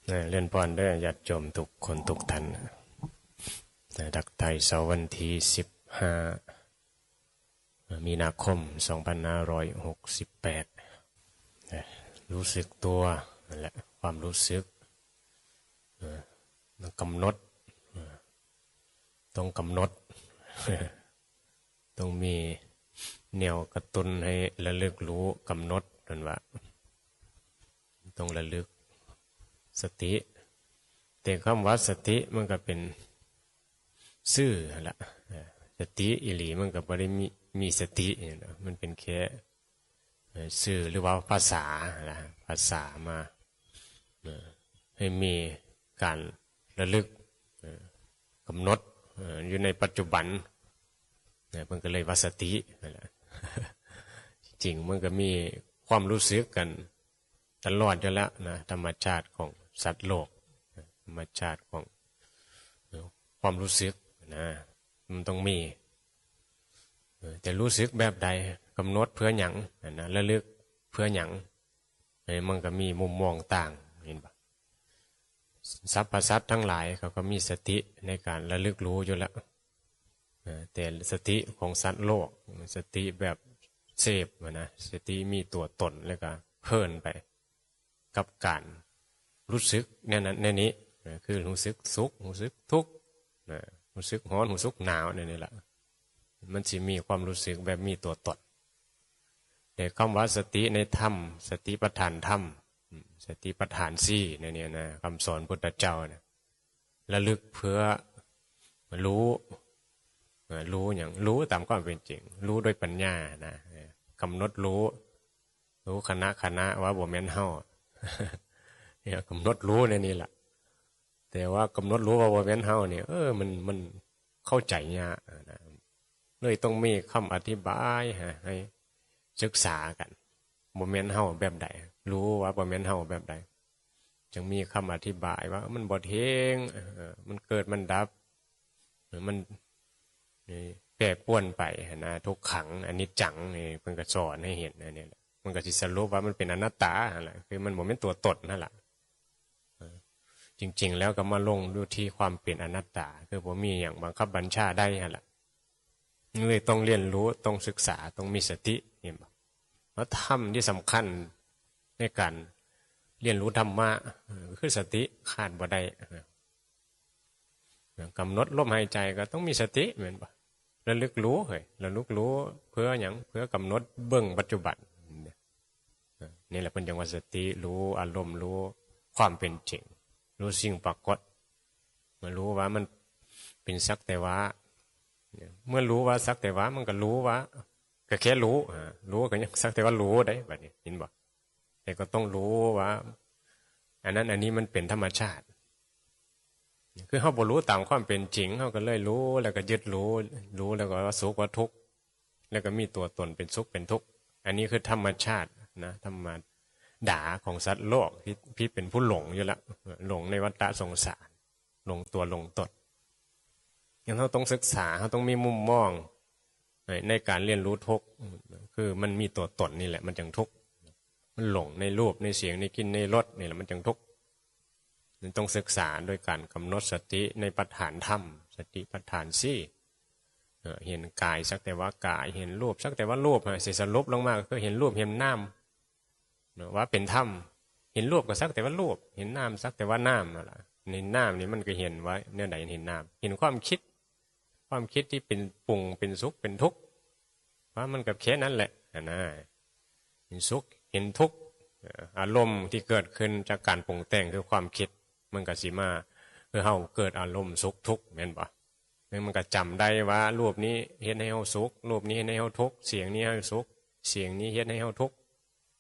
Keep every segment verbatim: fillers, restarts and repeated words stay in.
เอ่อเจริญพรเด้อญาติโยมทุกคนทุกท่าน เอ่อทักทายเช้าวันที่สิบห้า เอ่อมีนาคม สองพันห้าร้อยหกสิบแปด เอ่อรู้สึกตัวนั่นแหละ ความรู้สึก เอ่อกำหนด เอ่อต้องกำหนด ต้องมีแนวกระตุ้นให้ระลึกรู้กำหนดนั่นว่า ต้องระลึกสติ แต่คำว่าสติมันก็เป็นซื่อหั่นละ เอ่อสติอีหลีมันก็บ่ได้มี มีสติเนี่ยนะ มันเป็นแค่ เอ่อซื่อหรือว่าภาษาหั่นละ ภาษามา เอ่อให้มีการระลึก เอ่อกำหนด เอ่ออยู่ในปัจจุบัน นะ มันก็เลยว่าสตินั่นแหละ จริงมันก็มีความรู้สึกกันตลอดอยู่แล้วนะ ธรรมชาติของสัตว์โลก ธรรมชาติของ เอ่อความรู้สึกนะ มันต้องมี เอ่อแต่รู้สึกแบบใด กำหนดเพื่อหยังนะ ระลึกเพื่อหยัง เอ้ยมันก็มีมุมมองต่าง เห็นปะ สรรพสัตว์ทั้งหลายเขาก็มีสติในการระลึกรู้อยู่แล้ว เอ่อแต่สติของสัตว์โลก สติแบบเสพอะนะ สติมีตัวตนแล้วก็เพลินไปกับการรู้สึกแนวนั้นแนวนี้ เอ่อคือรู้สึกสุข รู้สึกทุกข์ นะ รู้สึกร้อน รู้สึกหนาวเนี่ยนี่แหละ มันสิมีความรู้สึกแบบมีตัวตน แต่คำว่าสติในธรรม สติปัฏฐานธรรม อืม สติปัฏฐานสี่ในนี้นะ คำสอนพุทธเจ้านะ ระลึกเพื่อรู้ เอ่อรู้หยัง รู้ตามความเป็นจริง รู้ด้วยปัญญานะ เอ่อกำหนดรู้ รู้ขณะขณะว่าบ่แม่นเฮา เนี่ย กำหนดรู้ในนี้แหละ แต่ว่ากำหนดรู้ว่าบ่แม่นเฮาเนี่ย เออ มัน มันเข้าใจยากนะ เลยต้องมีคำอธิบายฮะ ให้ศึกษากัน บ่แม่นเฮาแบบใด รู้ว่าบ่แม่นเฮาแบบใด จึงมีคำอธิบายว่ามันบ่เที่ยง เออ มันเกิดมันดับ มัน นี่ แปรปรวนไปหั้นนะ ทุกขัง อนิจจัง นี่เพิ่นก็สอนให้เห็นอันนี้แหละ มันก็สิสรุปว่ามันเป็นอนัตตาหั่นแหละ คือมันบ่แม่นตัวตนนั่นแหละ เออ จริงๆ แล้วก็มาลงอยู่ที่ความเป็นอนัตตา คือบ่มีหยังบังคับบัญชาได้หั่นแหละ เลยต้องเรียนรู้ ต้องศึกษา ต้องมีสติ เห็นบ่ แล้วธรรมที่สำคัญในการเรียนรู้ธรรมะ เออ คือสติ ขาดบ่ได้ เออ กำหนดลมหายใจก็ต้องมีสติ แม่นบ่ ระลึกรู้ เฮ้ย ระลึกรู้เพื่อหยัง เพื่อกำหนดเบิ่งปัจจุบัน เออ นี่แหละเพิ่นจั่งว่าสติ รู้อารมณ์ รู้ความเป็นจริง รู้สิ่งปรากฏ มารู้ว่ามันเป็นสักแต่ว่า เนี่ย เมื่อรู้ว่าสักแต่ว่า มันก็รู้ว่า ก็แค่รู้ อ่า รู้ก็ยังสักแต่ว่ารู้ได้ บัดนี้ เห็นบ่ แต่ก็ต้องรู้ว่า อันนั้นอันนี้มันเป็นธรรมชาติ คือเฮาบ่รู้ตามความเป็นจริง เฮาก็เลยรู้แล้วก็ยึดรู้ รู้แล้วก็ว่าสุขว่าทุกข์ แล้วก็มีตัวตนเป็นสุขเป็นทุกข์ อันนี้คือธรรมชาตินะ ธรรมดาของสัตว์โลกที่ ที่เป็นผู้หลงอยู่ละ หลงในวัฏฏะสงสาร หลงตัวหลงตน ยังเฮาต้องศึกษา เฮาต้องมีมุมมองใน ในการเรียนรู้ทุกข์ คือมันมีตัวตนนี่แหละ มันจั่งทุกข์ มันหลงในรูป ในเสียง ในกลิ่น ในรส นี่แหละ มันจั่งทุกข์ มันต้องศึกษาโดยการกำหนดสติในปัฏฐานธรรม สติปัฏฐานสี่ เอ่อ เห็นกายสักแต่ว่ากาย เห็นรูปสักแต่ว่ารูป ฮะ สิสรุปลงมาก็คือเห็นรูป เห็นนาม เนาะ ว่าเป็นธรรม เห็นรูปก็สักแต่ว่ารูป เห็นนามสักแต่ว่านามนั่นล่ะ ในนามนี่มันก็เห็นว่าแนวใด เห็นนาม เห็นความคิด ความคิดที่เป็นปรุง เป็นสุข เป็นทุกข์ ว่ามันก็แค่นั้นแหละ หั่นนะ เห็นสุข เห็นทุกข์ เอ่อ อารมณ์ที่เกิดขึ้นจากการปรุงแต่งคือความคิด มันก็สิมา คือเฮาเกิดอารมณ์สุขทุกข์ แม่นบ่ แล้วมันก็จำได้ว่ารูปนี้เฮ็ดให้เฮาสุข รูปนี้เฮ็ดให้เฮาทุกข์ เสียงนี้ให้เฮาสุข เสียงนี้เฮ็ดให้เฮาทุกข์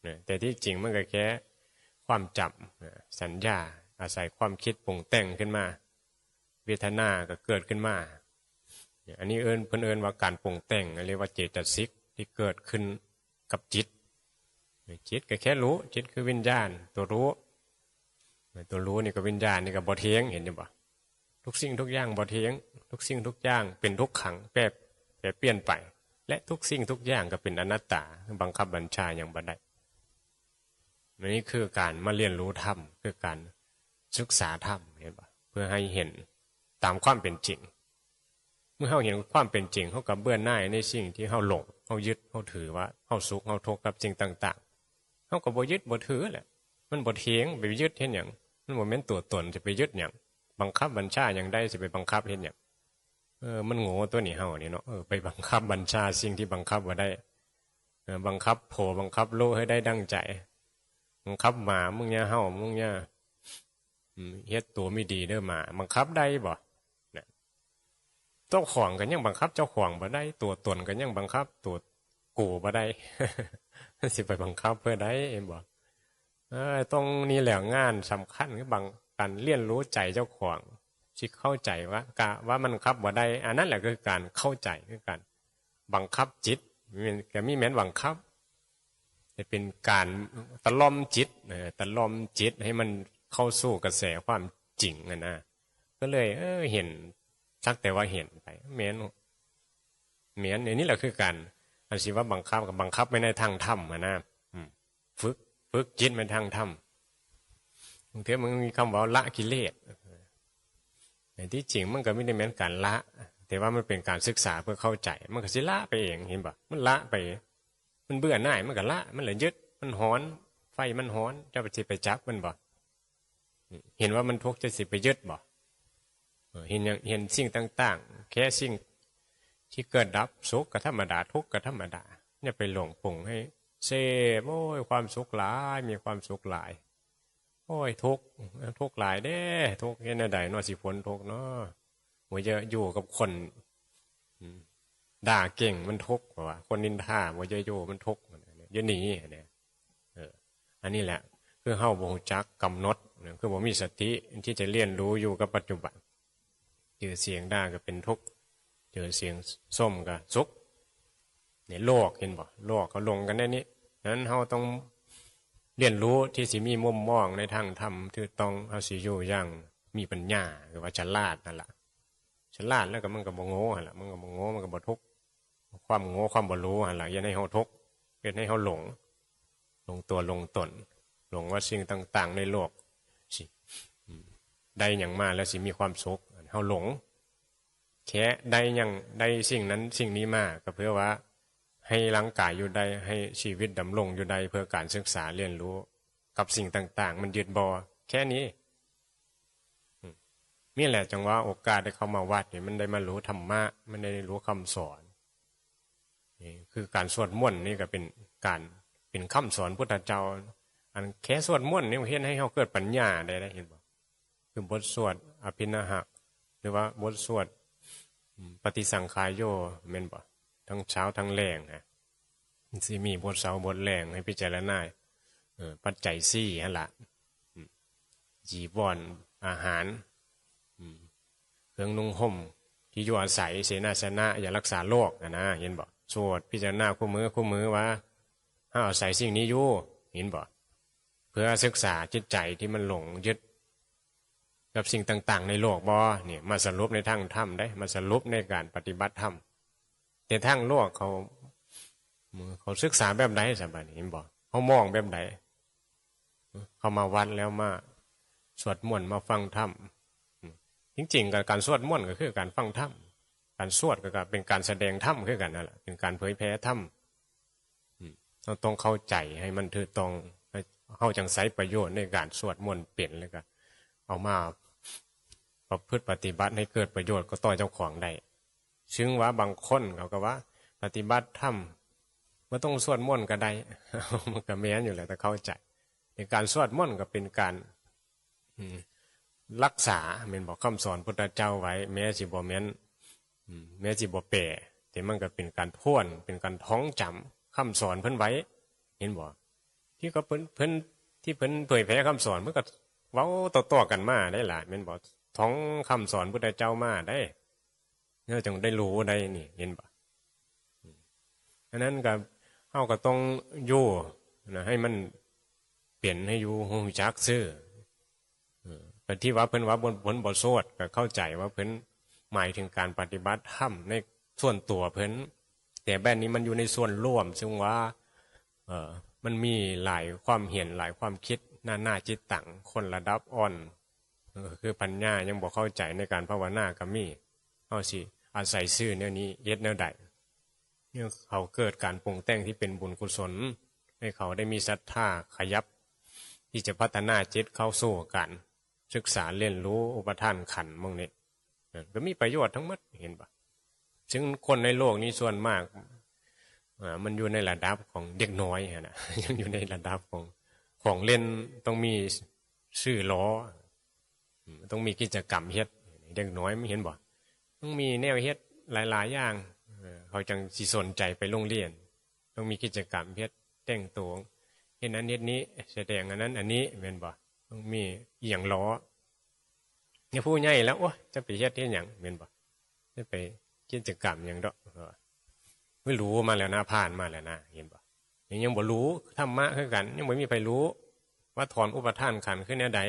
เนี่ย แต่ที่จริงมันก็แค่ความจำ เนี่ย สัญญา อาศัยความคิดปรุงแต่งขึ้นมา เวทนาก็เกิดขึ้นมา เนี่ย อันนี้เอิ้น เพิ่นเอิ้นว่าการปรุงแต่ง เรียกว่าเจตสิกที่เกิดขึ้นกับจิต เนี่ย จิตก็แค่รู้ จิตคือวิญญาณ ตัวรู้ เนี่ย ตัวรู้นี่ก็วิญญาณนี่ก็บ่เที่ยง เห็นอยู่บ่ ทุกสิ่งทุกอย่างบ่เที่ยง ทุกสิ่งทุกอย่างเป็นทุกขัง แปร แปรเปลี่ยนไป และทุกสิ่งทุกอย่างก็เป็นอนัตตา บังคับบัญชาหยังบ่ได้ อันนี้คือการมาเรียนรู้ธรรม คือการ ศึกษาธรรม เห็นบ่ เพื่อให้เห็นตามความเป็นจริง เมื่อเฮาเห็นความเป็นจริง เฮาก็เบื่อหน่ายในสิ่งที่เฮาหลง เฮายึด เฮาถือว่าเฮาสุข เฮาทุกข์กับสิ่งต่างๆ เฮาก็บ่ยึดบ่ถือแหละ มันบ่เที่ยง ไปยึดเฮ็ดหยัง มันบ่แม่นตัวตน สิไปยึดหยัง บังคับบัญชาหยังได้ สิไปบังคับเฮ็ดหยัง เออ มันโง่ตัวนี้เฮานี่เนาะ เออ ไปบังคับบัญชาสิ่งที่บังคับบ่ได้ เออ บังคับผัว บังคับลูกให้ได้ดังใจ บังคับหมา มึงอย่าเห่า มึงอย่า อืม เฮ็ดตัวไม่ดีเด้อหมา บังคับได้บ่ นะ เจ้าของก็ยังบังคับเจ้าของบ่ได้ ตัวตนก็ยังบังคับตัวกูบ่ได้ สิไปบังคับเพื่อใด เห็นบ่ เออ ตรงนี้แหละงานสำคัญ คือบัง การเรียนรู้ใจเจ้าของ สิเข้าใจว่ากะว่ามันบังคับบ่ได้ อันนั้นแหละคือการเข้าใจ คือการบังคับจิต มันก็มีแม่นบังคับ แต่เป็นการตะล่อมจิต เออ ตะล่อมจิตให้มันเข้าสู่กระแสความจริงอะนะ ก็เลย เออ เห็น สักแต่ว่าเห็นไป แม่น แม่น อันนี้แหละคือการ อันสิว่าบังคับก็บังคับไว้ในทางธรรมอะนะ อืม ฝึก ฝึกจิตไปทางธรรม บางเทื่อมันมีคำว่าละกิเลส แต่ที่จริงมันก็ไม่ได้แม่นการละ แต่ว่ามันเป็นการศึกษาเพื่อเข้าใจ มันก็สิละไปเอง เห็นบ่ มันละไป มันเบื่อหน่าย มันก็ละ มันละยึด มันฮ้อน ไฟมันฮ้อน เจ้าไปสิไปจับมันบ่ เห็นว่ามันทุกข์ เจ้าสิไปยึดบ่ เออ เห็นอย่าง เห็นสิ่งต่างๆ แค่สิ่งที่เกิดดับ สุขก็ธรรมดา ทุกข์ก็ธรรมดา อย่าไปหลงปรุงให้เสพ โอ้ย ความสุขหลาย มีความสุขหลาย โอ้ย ทุกข์ ทุกข์หลายเด้ ทุกข์เฮ็ดแนวใดเนาะ สิพ้นทุกข์เนาะ บ่อยากอยู่กับคน อืม ด่าเก่งมันทุกข์ เพราะว่าคนนินทา บ่อยากอยู่มันทุกข์ อย่าหนีเนี่ย เออ อันนี้แหละ คือเฮาบ่รู้จักกำหนด คือบ่มีสติที่จะเรียนรู้อยู่กับปัจจุบัน เจอเสียงด่าก็เป็นทุกข์ เจอเสียงชมก็สุข ในโลก เห็นบ่ โลกเขาหลงกันแนวนี้ ฉะนั้นเฮาต้องเรียนรู้ที่สิมีมุมมองในทางธรรม คือต้อง เฮาสิอยู่อย่างมีปัญญา หรือว่าฉลาดนั่นล่ะ ฉลาดแล้วก็มันก็บ่โง่หั่นล่ะ มันก็บ่โง่ มันก็บ่ทุกข์ ความโง่ ความบ่รู้หั่นล่ะ เฮ็ดให้เฮาทุกข์ เฮ็ดให้เฮาหลง หลงตัว หลงตน หลงว่าสิ่งต่างๆ ในโลก สิ อืม ได้หยังมาแล้วสิมีความสุข เฮาหลง แค่ได้หยัง ได้สิ่งนั้นสิ่งนี้มา ก็เพื่อว่าให้ร่างกายอยู่ได้ ให้ชีวิตดำรงอยู่ได้ เพื่อการศึกษาเรียนรู้กับสิ่งต่างๆ มันยึดบ่ แค่นี้ อืม นี่แหละจังว่าโอกาสได้เข้ามาวัดนี่ มันได้มารู้ธรรมะ มันได้รู้คำสอน นี่คือการสวดมนต์นี่ก็เป็นการ เป็นคำสอนพุทธเจ้า อันแค่สวดมนต์นี่เฮ็ดให้เฮาเกิดปัญญาได้นะ เห็นบ่ คือบทสวดอภิณหะ หรือว่าบทสวด อืม ปฏิสังขายโย แม่นบ่ ทั้งเช้าทั้งแลงนะ มันสิมีบทเช้าบทแลงให้พิจารณา เออ ปัจจัยสี่หั่นล่ะ อืม จีวร อาหาร อืม เครื่องนุ่งห่ม ที่อยู่อาศัย เสนาสนะ ยารักษาโรคอะนะ เห็นบ่ สวดพิจารณาคู่มื้อคู่มื้อว่า เฮาอาศัยสิ่งนี้อยู่ เห็นบ่ เพื่อศึกษาจิตใจที่มันหลงยึดกับสิ่งต่างๆ ในโลกบ่ เนี่ย มาสรุปในทางธรรมเด้ มาสรุปในการปฏิบัติธรรม แต่ทางโลกเขา เขาศึกษาแบบใด สบายนี่ เห็นบ่ เขามองแบบใด เขามาวัดแล้วมาสวดมนต์ มาฟังธรรม จริงๆ กับการสวดมนต์ก็คือการฟังธรรม การสวดก็เป็นการแสดงธรรมคือกันนั่นแหละ เป็นการเผยแผ่ธรรม อืม เราต้องเข้าใจให้มันถูกต้อง ให้เฮาจังใช้ประโยชน์ในการสวดมนต์เป็น แล้วก็เอามาประพฤติปฏิบัติให้เกิดประโยชน์ก็ต่อเจ้าของได้ ซึ่งว่าบางคนเขาก็ว่าปฏิบัติธรรมบ่ต้องสวดมนต์ก็ได้ มันก็แม่นอยู่แหละ ถ้าเข้าใจ ในการสวดมนต์ก็เป็นการ อืม รักษา แม่นบ่ คำสอนพุทธเจ้าไว้ แม้สิบ่แม่น อืม แม้สิบ่แปล แต่มันก็เป็นการทวน เป็นการท่องจำคำสอนเพิ่นไว้ เห็นบ่ ที่เขาเพิ่น เพิ่น ที่เพิ่นเผยแผ่คำสอน เพิ่นก็เว้าต่อๆ กันมาได้ล่ะ แม่นบ่ ท่องคำสอนพุทธเจ้ามาได้ เราจังได้รู้ได้นี่ เห็นบ่ อันนั้นก็ เฮาก็ต้องอยู่นะ ให้มันเป็น ให้อยู่รู้จักซื่อ เออ แต่ที่ว่าเพิ่นว่าเพิ่น เพิ่นบ่สวด ก็เข้าใจว่าเพิ่นหมายถึงการปฏิบัติธรรมในส่วนตัวเพิ่น แต่แบบนี้มันอยู่ในส่วนรวม ซึ่งว่า เอ่อ มันมีหลายความเห็น หลายความคิด นานาจิตตัง คนระดับอ่อน ก็คือปัญญายังบ่เข้าใจในการภาวนาก็มี เฮาสิอาศัยซื่อแนวนี้เฮ็ดแนวใด เนี่ยเขาเกิดการปรุงแต่งที่เป็นบุญกุศล ให้เขาได้มีศรัทธาขยับ ที่จะพัฒนาจิตเข้าสู่การศึกษาเรียนรู้อุปาทานขันธ์หมู่นี้ เออ ก็มีประโยชน์ทั้งหมด เห็นปะ ซึ่งคนในโลกนี้ส่วนมาก อ่า มันอยู่ในระดับของเด็กน้อยหั้นนะ ยังอยู่ในระดับของ ของเล่น ต้องมีซื้อล้อ อืม ต้องมีกิจกรรมเฮ็ด เด็กน้อยมันเห็นบ่ ต้องมีแนวเฮ็ดหลายๆอย่าง เออ เขาจังสิสนใจไปโรงเรียน ต้องมีกิจกรรมเฮ็ด แต่งตัว เฮ็ดนั้นเฮ็ดนี้ แสดงอันนั้นอันนี้ แม่นบ่ ต้องมีอีหยังล้อ เนี่ยผู้ใหญ่แล้ว โอ๊ย จะไปเฮ็ดเฮ็ดหยัง แม่นบ่ จะไปกิจกรรมหยังดอก เออ ไม่รู้มาแล้วนะ ผ่านมาแล้วนะ เห็นบ่ นี่ยังบ่รู้ธรรมะคือกัน ยังบ่มีไผรู้ ว่าถอนอุปาทานขันธ์คือแนวใด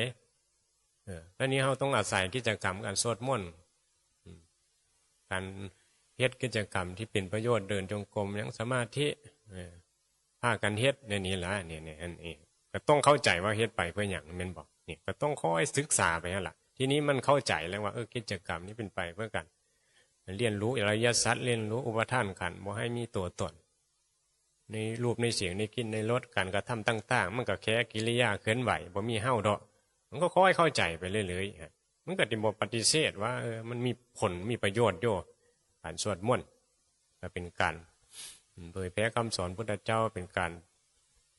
เออ แล้วนี้เราต้องอาศัยกิจกรรมการสวดมนต์ อืม การเฮ็ดกิจกรรมที่เป็นประโยชน์ เดินจงกรม นั่งสมาธิ เออ พากันเฮ็ดในนี้ล่ะ เนี่ย เนี่ย อันนี้ ก็ต้องเข้าใจว่าเฮ็ดไปเพื่อหยัง แม่นบ่ นี่ ก็ต้องคอยศึกษาไปหั่นล่ะ ทีนี้มันเข้าใจแล้วว่า เออ กิจกรรมนี้เป็นไปเพื่อการเรียนรู้อริยสัจ เรียนรู้อุปาทานขันธ์ บ่ให้มีตัวตน ในรูป ในเสียง ในกลิ่น ในรส การกระทำต่างๆ มันก็แค่กิริยาเคลื่อนไหว บ่มีเฮาดอก มันก็ค่อยเข้าใจไปเรื่อยๆ ฮะ มันก็สิบ่ปฏิเสธว่า เออ มันมีผล มีประโยชน์อยู่ การสวดมนต์ ก็เป็นการ อืม เผยแผ่คำสอนพุทธเจ้า เป็นการ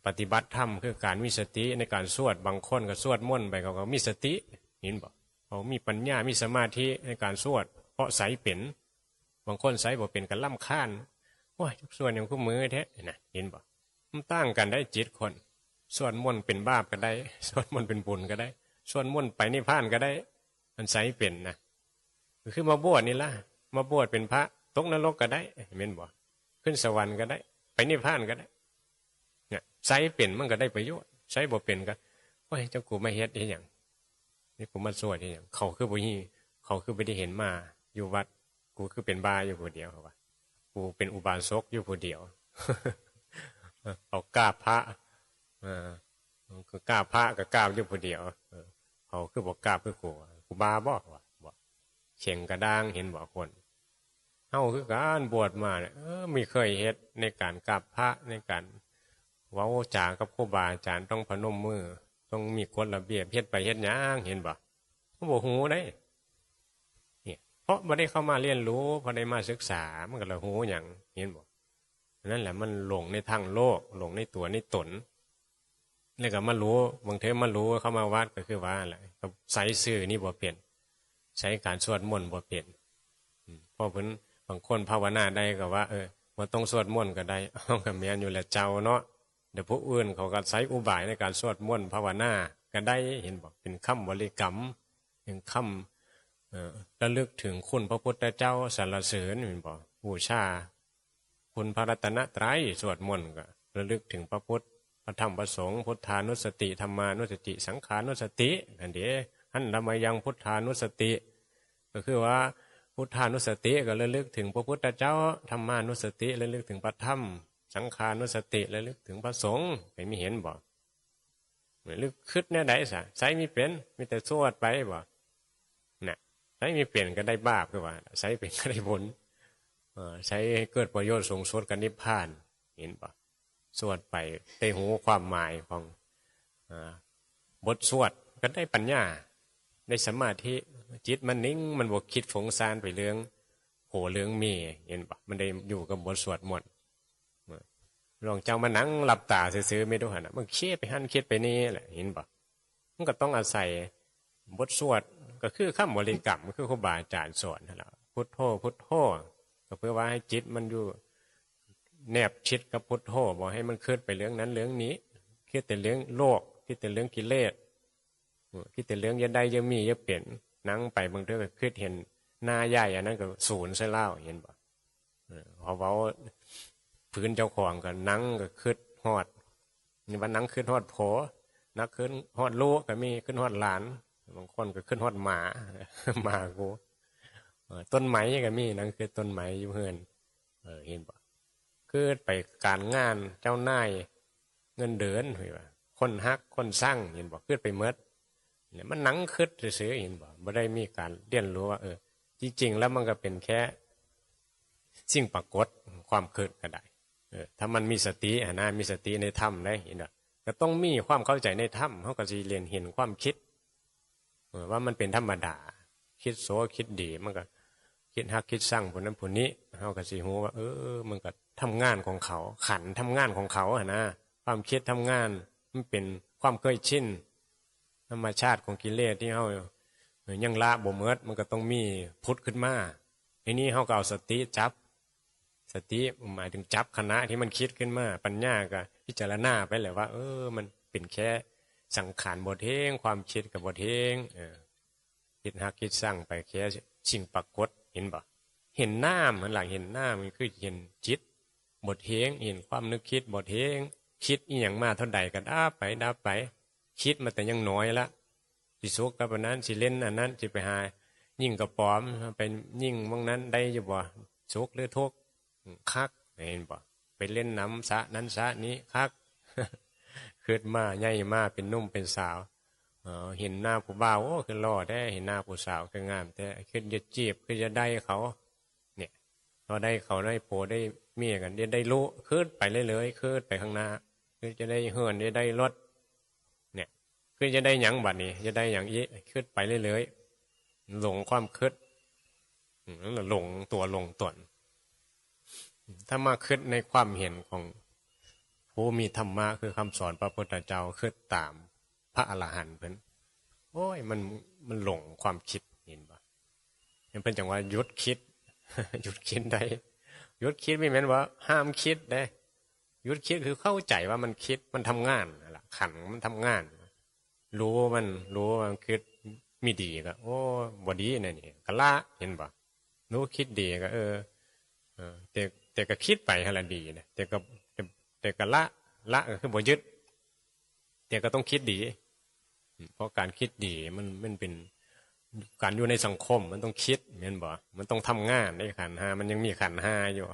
ปฏิบัติธรรม คือการมีสติในการสวด บางคนก็สวดมนต์ไป เขาก็มีสติ เห็นบ่ เขามีปัญญา มีสมาธิในการสวด เพราะใช้เป็น บางคนใช้บ่เป็นก็รำคาญ โอ้ย สวดหยังคู่มื้อแท้ นะ เห็นบ่ มันต่างกันได้จิตคน สวดมนต์เป็นบาปก็ได้ สวดมนต์เป็นบุญก็ได้ สวดมนต์ไปนิพพานก็ได้ มันใช้เป็นนะ คือมาบวชนี่ล่ะ มาบวชเป็นพระ ตกนรกก็ได้ แม่นบ่ ขึ้นสวรรค์ก็ได้ ไปนิพพานก็ได้ เนี่ย ใช้เป็นมันก็ได้ประโยชน์ ใช้บ่เป็นก็ โอ้ย เจ้ากูมาเฮ็ดเฮ็ดหยัง นี่กูมาสวดเฮ็ดหยัง เขาคือบ่มี เขาคือบ่ได้เห็นมาอยู่วัด กูคือเป็นบ้าอยู่ผู้เดียว เขาว่า กูเป็นอุบาสกอยู่ผู้เดียว เอากราบพระ เออ ก็กราบพระก็กราบอยู่ผู้เดียว เออ เขาคือบ่กราบคือกู กูบ้าบ่ เขาว่า บ่ เข่งกระด้าง เห็นบ่คน เฮาคือกัน บวชมาเนี่ย เออ ไม่เคยเฮ็ดในการกราบพระ ในการเว้าจากับครูบาอาจารย์ ต้องพนมมือ ต้องมีกฎระเบียบ เฮ็ดไปเฮ็ดหยัง เห็นบ่ มันบ่ฮู้เด้ เนี่ย เพราะบ่ได้เข้ามาเรียนรู้ บ่ได้มาศึกษา มันก็ละฮู้หยัง เห็นบ่ นั่นแหละมันหลงในทางโลก หลงในตัวในตน แล้วก็มารู้ บางเทื่อมารู้เข้ามาวัดก็คือว่าแหละ ก็ใช้ซื่อนี่บ่เป็น ใช้การสวดมนต์บ่เป็น อืม เพราะเพิ่น บางคนภาวนาได้ก็ว่า เออ บ่ต้องสวดมนต์ก็ได้ เอ้า ก็แม่นอยู่แหละเจ้าเนาะ เดี๋ยวผู้อื่นเขาก็ใช้อุบายในการสวดมนต์ภาวนาก็ได้ เห็นบ่ เป็นคำบริกรรม เป็นคำ เอ่อ ระลึกถึงคุณพระพุทธเจ้า สรรเสริญ เห็นบ่ บูชา คุณพระรัตนตรัย สวดมนต์ก็ระลึกถึงพระพุทธ พระธรรม พระสงฆ์ พุทธานุสติ ธรรมานุสติ สังขานุสติ นั่นเด้ หันละมายังพุทธานุสติ ก็คือว่าพุทธานุสติก็ระลึกถึงพระพุทธเจ้า ธรรมานุสติระลึกถึงพระธรรม สังขานุสติระลึกถึงพระสงฆ์ ไปมีเห็นบ่ หรือคิดแนวใดซะ ใช้มีเป็น มีแต่สวดไปบ่ น่ะ ใช้มีเป็นก็ได้บาปคือว่า ใช้เป็นก็ได้บุญ เอ่อ ใช้เกิดประโยชน์สูงสุดกับนิพพาน เห็นบ่ สวดไป ได้ฮู้ความหมายของ อ่า บทสวด ก็ได้ปัญญา ได้สมาธิ จิตมันนิ่ง มันบ่คิดฟุ้งซ่านไปเรื่องผัวเรื่องเมีย เห็นบ่ มันได้อยู่กับบทสวดมนต์ ลองเจ้ามานั่งหลับตาซื่อๆ ไม่รู้หั่นน่ะ มันคิดไปหั่นคิดไปนี่แหละ เห็นบ่ มันก็ต้องอาศัยบทสวด ก็คือคำบริกรรม คือครูบาอาจารย์สอนหั่นล่ะ พุทโธ พุทโธ ก็เพื่อว่าให้จิตมันอยู่แนบชิดกับพุทโธ บ่ให้มันคิดไปเรื่องนั้นเรื่องนี้ คิดแต่เรื่องโลก คิดแต่เรื่องกิเลส อืม คิดแต่เรื่องอย่าได้อย่ามีอย่าเป็น นั่งไปบางเทื่อก็คิดเห็นหน้าใหญ่ อันนั้นก็สูญใส่แล้ว เห็นบ่ เออ พอเว้าพื้นเจ้าของก็นั่งก็คิดฮอด นี่ว่านั่งคิดฮอดผัว นั่งคิดฮอดลูกก็มี คิดฮอดหลาน บางคนก็คิดฮอดหมา หมากู เออ ต้นไม้ก็มี นั่งคิดต้นไม้อยู่เฮือน เออ เห็นบ่ คิดไปการงาน เจ้านาย เงินเดือน เห็นบ่ คนฮัก คนซัง เห็นบ่ คิดไปหมด เนี่ยมันนั่งคิดซื่อๆ เห็นบ่ บ่ได้มีการเรียนรู้ว่า เออ จริงๆ แล้วมันก็เป็นแค่สิ่งปรากฏ ความคิดก็ได้ เออ ถ้ามันมีสติหั้นนะ มีสติในธรรมได้ เห็นบ่ ก็ต้องมีความเข้าใจในธรรม เฮาก็สิเรียนเห็นความคิด เออ ว่ามันเป็นธรรมดา คิดโสคิดดี มันก็คิดฮักคิดซังผู้นั้นผู้นี้ เฮาก็สิฮู้ว่า เออ มันก็ทำงานของเขา ขันธ์ทำงานของเขาหั้นนะ ความคิดทำงาน มันเป็นความเคยชิน ธรรมชาติของกิเลสที่เฮา เออ ยังละบ่หมด มันก็ต้องมีผุดขึ้นมา ทีนี้เฮาก็เอาสติจับ สติหมายถึงจับขณะที่มันคิดขึ้นมา ปัญญาก็พิจารณาไปแหละว่า เออ มันเป็นแค่สังขารบ่เที่ยง ความคิดก็บ่เที่ยง เออ คิดฮักคิดซังไปแค่สิ่งปรากฏ เห็นบ่ เห็นนาม หั้นล่ะ เห็นนาม มันคือเห็นจิตบ่เที่ยง เห็นความนึกคิดบ่เที่ยง คิดอีหยังมาเท่าใดก็ดับไป ดับไป คิดมาแต่ยังน้อยละ สิสุขกับอันนั้น สิเล่นอันนั้น สิไปหาหญิงกระป๋อม ไปหญิงหม่องนั้นได้อยู่บ่ สุขหรือทุกข์ คัก เห็นบ่ ไปเล่นน้ำสระนั้นสระนี้ คัก คิดมาใหญ่มาเป็นหนุ่มเป็นสาว เออ เห็นหน้าผู้บ่าว โอ้ คือหล่อแท้ เห็นหน้าผู้สาว คืองามแท้ คิดจะจีบ คิดจะได้เขา เนี่ย พอได้เขาได้ผัวได้เมียกัน ได้ ได้รู้ คิดไปเรื่อยๆ คิดไปข้างหน้า คิดจะได้เฮือน ได้ ได้รถ เนี่ย คิดจะได้หยังบัดนี้ จะได้หยังอีก คิดไปเรื่อยๆ หลงความคิด อืม นั่นแหละหลงตัวหลงตน ถ้ามาคิดในความเห็นของผู้มีธรรมะ คือคำสอนพระพุทธเจ้า คิดตามพระอรหันต์เพิ่น โอ้ย มัน มันหลงความคิด เห็นบ่ เพิ่นจั่งว่าหยุดคิด หยุดคิดได้ หยุดคิดบ่แม่นว่าห้ามคิดเด้ หยุดคิดคือเข้าใจว่ามันคิด มันทำงานนั่นล่ะ ขันธ์มันทำงาน รู้มัน รู้ว่ามันคิดไม่ดีก็ โอ้ บ่ดีนะนี่ ก็ละ เห็นบ่ รู้คิดดีก็ เออ เออ แต่ แต่ก็คิดไปหั่นล่ะดีนะ แต่ก็ แต่ แต่ก็ละ ละก็คือบ่ยึด แต่ก็ต้องคิดดี เพราะการคิดดีมัน มันเป็นการอยู่ในสังคม มันต้องคิด แม่นบ่ มันต้องทำงานในขันธ์ห้า มันยังมีขันธ์ห้าอยู่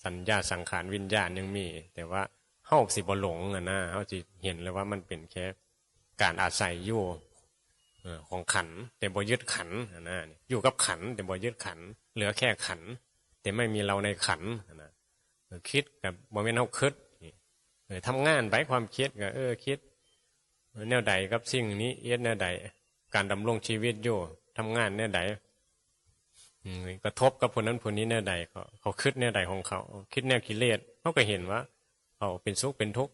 สัญญาสังขารวิญญาณยังมี แต่ว่าเฮาสิบ่หลงอะนะ เฮาสิเห็นเลยว่ามันเป็นแค่การอาศัยอยู่ เออ ของขันธ์ แต่บ่ยึดขันธ์อะนะ อยู่กับขันธ์ แต่บ่ยึดขันธ์ เหลือแค่ขันธ์ แต่ไม่มีเราในขันธ์อะนะ เออ คิดกับบ่แม่นเฮาคิด เออ ทำงานไป ความคิดก็ เออ คิดแนวใดกับสิ่งนี้ เฮ็ดแนวใด การดำรงชีวิตอยู่ ทำงานแนวใด อืม กระทบกับผู้นั้นผู้นี้แนวใด เขา เขาคิดแนวใดของเขา คิดแนวกิเลส เขาก็เห็นว่า เขาเป็นสุขเป็นทุกข์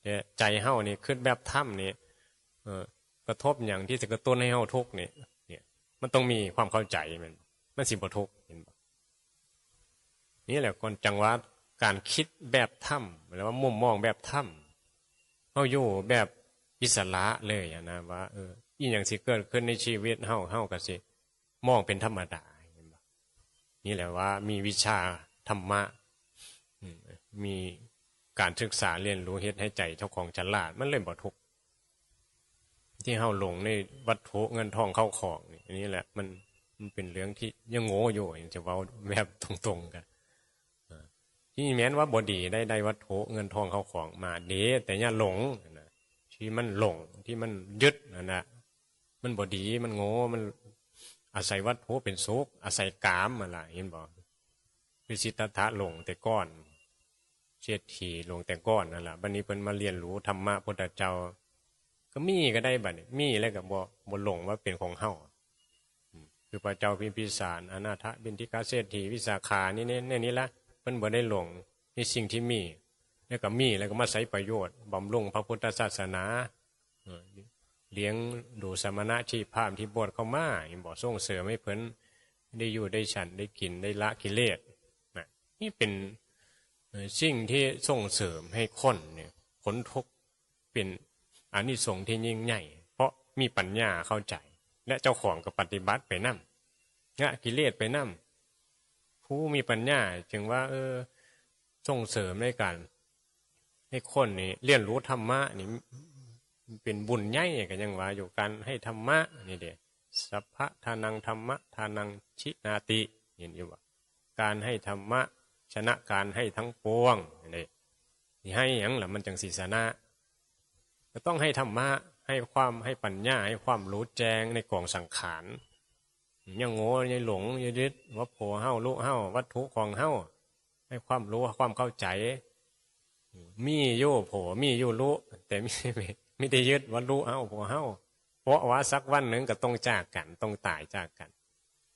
แต่ใจเฮานี่คิดแบบธรรมนี่ เออ กระทบหยังที่จะกระตุ้นให้เฮาทุกข์นี่ เนี่ย มันต้องมีความเข้าใจ มัน มันสิบ่ทุกข์ เห็นบ่ นี่แหละคนจังหวะการคิดแบบธรรม หรือว่ามุมมองแบบธรรม เฮาอยู่แบบอิสระเลยอะนะ ว่า เออ อีหยังสิเกิดขึ้นในชีวิตเฮา เฮาก็สิมองเป็นธรรมดา เห็นบ่ นี่แหละว่ามีวิชาธรรมะ อืม มีการศึกษาเรียนรู้ เฮ็ดให้ใจเจ้าของฉลาด มันเลยบ่ทุกข์ ที่เฮาหลงในวัตถุเงินทองเข้าของนี่ อันนี้แหละมัน มันเป็นเรื่องที่ยังโง่อยู่ ยังจะเว้าแบบตรงๆ กัน เออ ที่แม้นว่าบ่ดีได้ ได้วัตถุเงินทองเข้าของมา ดี แต่อย่าหลงนะ ที่มันหลง ที่มันยึดนั่นน่ะ มันบ่ดี มันโง่ มันอาศัยวัตถุเป็นสุข อาศัยกามนั่นล่ะ เห็นบ่ คือสิทธัตถะหลงแต่ก่อน เศรษฐีหลงแต่ก่อนนั่นล่ะ บัดนี้เพิ่นมาเรียนรู้ธรรมะพุทธเจ้า ก็มีก็ได้บัดนี้ มีแล้วก็บ่ บ่หลงว่าเป็นของเฮา อืม คือพระเจ้าพิมพิสาร อนาถบิณฑิกะเศรษฐี วิสาขา นี่ นี่ นี่ นี่ละ เพิ่นบ่ได้หลงในสิ่งที่มี แล้วก็มีแล้วก็มาใช้ประโยชน์ บำรุงพระพุทธศาสนา เออ เลี้ยงดูสมณะชีพราหมณ์ที่บวชเข้ามา เห็นบ่ ส่งเสริมให้เพิ่นได้อยู่ได้ฉัน ได้กิน ได้ละกิเลส นะ นี่เป็น เอ่อ สิ่งที่ส่งเสริมให้คนเนี่ยพ้นทุกข์ เป็นอานิสงส์ที่ยิ่งใหญ่ เพราะมีปัญญาเข้าใจ และเจ้าของก็ปฏิบัติไปนำ ละกิเลสไปนำ ผู้มีปัญญาจึงว่า เออ ส่งเสริมในการให้คนนี่เรียนรู้ธรรมะนี่ เป็นบุญใหญ่ ก็ยังว่าอยู่ การให้ธรรมะนี่เด้ สัพพะทานังธรรมะทานังชินาติ เห็นอยู่บ่ การให้ธรรมะชนะการให้ทั้งปวงนี่เด้ สิให้หยังล่ะ มันจังสิชนะ ก็ต้องให้ธรรมะ ให้ความให้ปัญญาให้ความรู้แจ้งในกองสังขาร ยังโง่ยังหลงยังยึดว่าผัวเฮาลูกเฮาวัตถุของเฮา ให้ความรู้ความเข้าใจ มีอยู่ผัวมีอยู่ลูกแต่ไม่ไม่ได้ยึดว่าลูกเฮาผัวเฮา เพราะว่าสักวันหนึ่งก็ต้องจากกันต้องตายจากกัน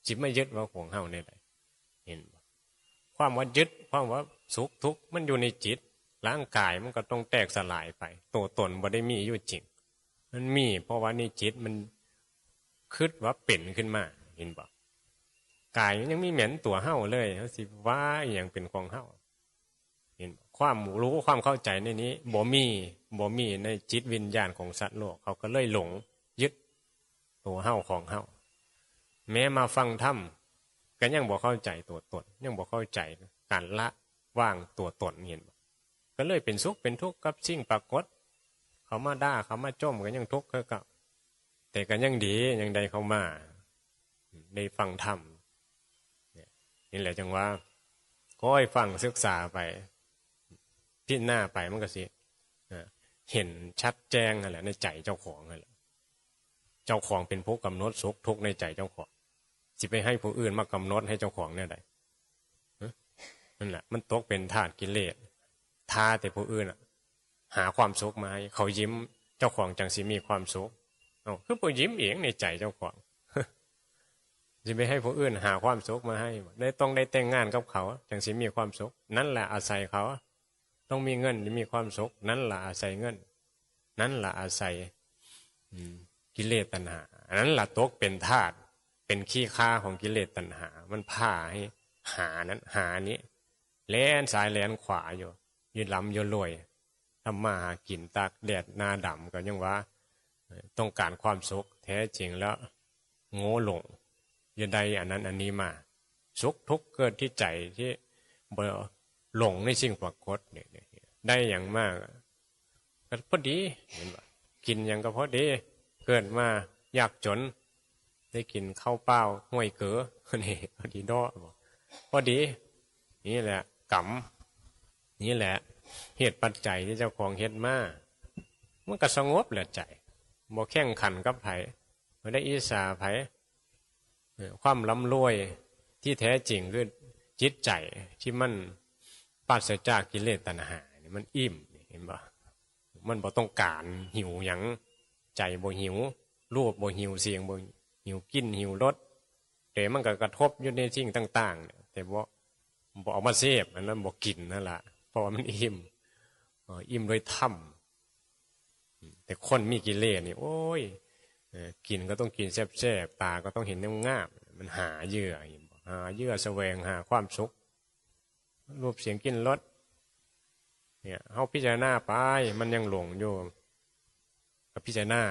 จิตไม่ยึดว่าของเฮาเนี่ยแหละเห็นบ่ความว่ายึดความว่าสุขทุกข์มันอยู่ในจิต ร่างกายมันก็ต้องแตกสลายไป ตัวตนบ่ได้มีอยู่จริง มันมีเพราะว่าในจิตมันคิดว่าเป็นขึ้นมา เห็นบ่กายมันยังมีแม่นตัวเฮาเลยเฮาสิว่าอหย่างเป็นของเฮา เห็นบ่ความรู้ความเข้าใจในนี้บ่มีบ่มีในจิตวิญญาณของสัตว์โลก เขาก็เลยหลงยึดตัวเฮาของเฮา แม้มาฟังธรรมก็ยังบ่เข้าใจตัวตน ยังบ่เข้าใจการละวางตัวตน เห็นบ่ก็เลยเป็นสุขเป็นทุกข์กับสิ่งปรากฏ เขามาด่าเขามาชมก็ยังทุกข์คือเก่า แต่ก็ยังดียังได้เข้ามาได้ฟังธรรมเนี่ยนี่แหละจังว่าค่อยฟังศึกษาไป พิจารณาไปมันก็สิเอ่อเห็นชัดแจ้งนั่นแหละในใจเจ้าของนั่นแหละ เจ้าของเป็นผู้กำหนดสุขทุกข์ในใจเจ้าของ สิไปให้ผู้อื่นมากำหนดให้เจ้าของเนี่ยใดฮะนั่นแหละมันตกเป็นทาสกิเลส ท้าแต่ผู้อื่นอะหาความสุขมาให้เขายิ้ม เจ้าของจังสิมีความสุข เอาคือผู้ยิ้มเองในใจเจ้าของ สิไปให้ผู้อื่นหาความสุขมาให้ได้ต้องได้แต่งงานกับเขาจังสิมีความสุข นั่นแหละอาศัยเขา ต้องมีเงินจะมีความสุข นั่นแหละอาศัยเงิน นั่นแหละอาศัย อืม กิเลสตัณหาอันนั้นแหละตกเป็นทาสเป็นขี้ข้าของกิเลสตัณหา มันพาให้หานั้นหานี้แล่นซ้ายแล่นขวาอยู่ยืนลำอยู่รวยทำมาหากินตากแดดหน้าดำก็ยังว่าเอ่อต้องการความสุขแท้จริงแล้ว โง่หลงอย่าได้อันนั้นอันนี้มา สุขทุกข์เกิดที่ใจที่บ่หลงในสิ่งปรากฏเนี่ยได้อย่างมากก็พอดีเห็นบ่กินอย่างก็พอดี เกิดมายากจน ได้กินข้าวเปล่าห้วยเก๋อนี่พอดีเนาะบ่พอดี นี่แหละกรรมนี่แหละ เหตุปัจจัยที่เจ้าของเฮ็ดมามันก็สงบแหละใจบ่แข่งขันกับไผบ่ได้อิจฉาไผเออความร่ำรวยที่แท้จริงคือจิตใจที่มันปราศจากกิเลสตัณหานี่มันอิ่มเห็นบ่มันบ่ต้องการหิวหยังใจบ่หิวรูปบ่หิวเสียงบ่หิวกลิ่นหิวรสแต่มันก็กระทบอยู่ในสิ่งต่างๆเนี่ยแต่บ่บ่เอามาเสพอันนั้นบ่กินนั่นล่ะเพราะว่ามันอิ่มเอ่ออิ่มโดยธรรม แต่คนมีกิเลสนี่โอ้ยเอ่อกินก็ต้องกินแซ่บๆตาก็ต้องเห็นงามๆมันหาเหยื่อเห็นบ่หาเหยื่อแสวงหาความสุขรูปเสียงกลิ่นรสเนี่ยเฮาพิจารณาไปมันยังหลงอยู่ก็พิจารณา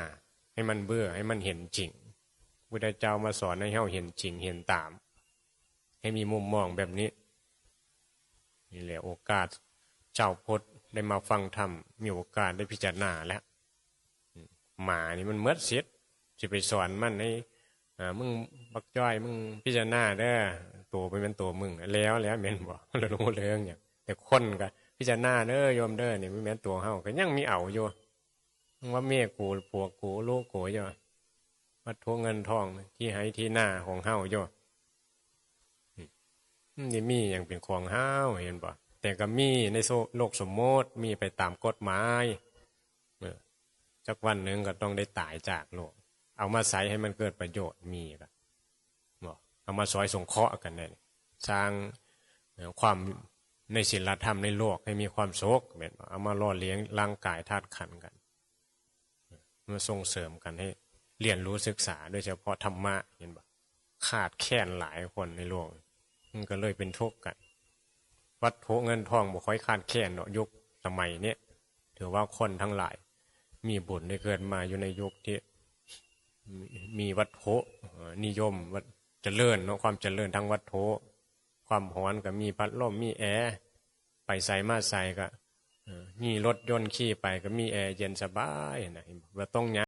ให้มันเบื่อให้มันเห็นจริงพุทธเจ้ามาสอนให้เฮาเห็นจริงเห็นตาม ให้มีมุมมองแบบนี้นี่แหละโอกาสเจ้าพุทธได้มาฟังธรรมมีโอกาสได้พิจารณาแล้ว หมานี่มันเมิดสิทธิ์สิไปสอนมันให้อ่ามึงบักจ้อยมึงพิจารณาเด้อตัวมันเป็นตัวมึงแล้วแล้วแม่นบ่เรารู้เรื่องอย่างแต่คนก็พิจารณาเด้อโยมเด้อนี่มันแม่นตัวเฮาก็ยังมีเอาอยู่มึงว่าเมียกูผัวกูลูกกูอยู่วัตถุเงินทองที่ให้ที่หน้าของเฮาอยู่มันจะมีอย่างเป็นของเฮาเห็นบ่แต่ก็มีในโลกสมมติมีไปตามกฎหมาย เออจักวันหนึ่งก็ต้องได้ตายจากโลก เอามาใช้ให้มันเกิดประโยชน์มีละบอกเอามาซอยสงเคราะห์กันเนี่ยสร้างเอ่อความในศีลธรรมในโลกให้มีความสุขแม่นบ่เอามาหล่อเลี้ยงร่างกายธาตุขันธ์กันมาส่งเสริมกันให้เรียนรู้ศึกษาโดยเฉพาะธรรมะเห็นบ่ขาดแคลนหลายคนในโลกมันก็เลยเป็นทุกข์กัน วัตถุเงินทองบ่ค่อยขาดแคลนเนาะยุคสมัยเนี้ยถือว่าคนทั้งหลายมีบุญได้เกิดมาอยู่ในยุคที่มีวัตถุเอ่อนิยมวัตเจริญเนาะความเจริญทางวัตถุความฮ้อนก็มีพัดลมมีแอร์ไปไสมาไสก็เอ่อมีรถยนต์ขี่ไปก็มีแอร์เย็นสบายนะเห็นบ่ว่าต้อง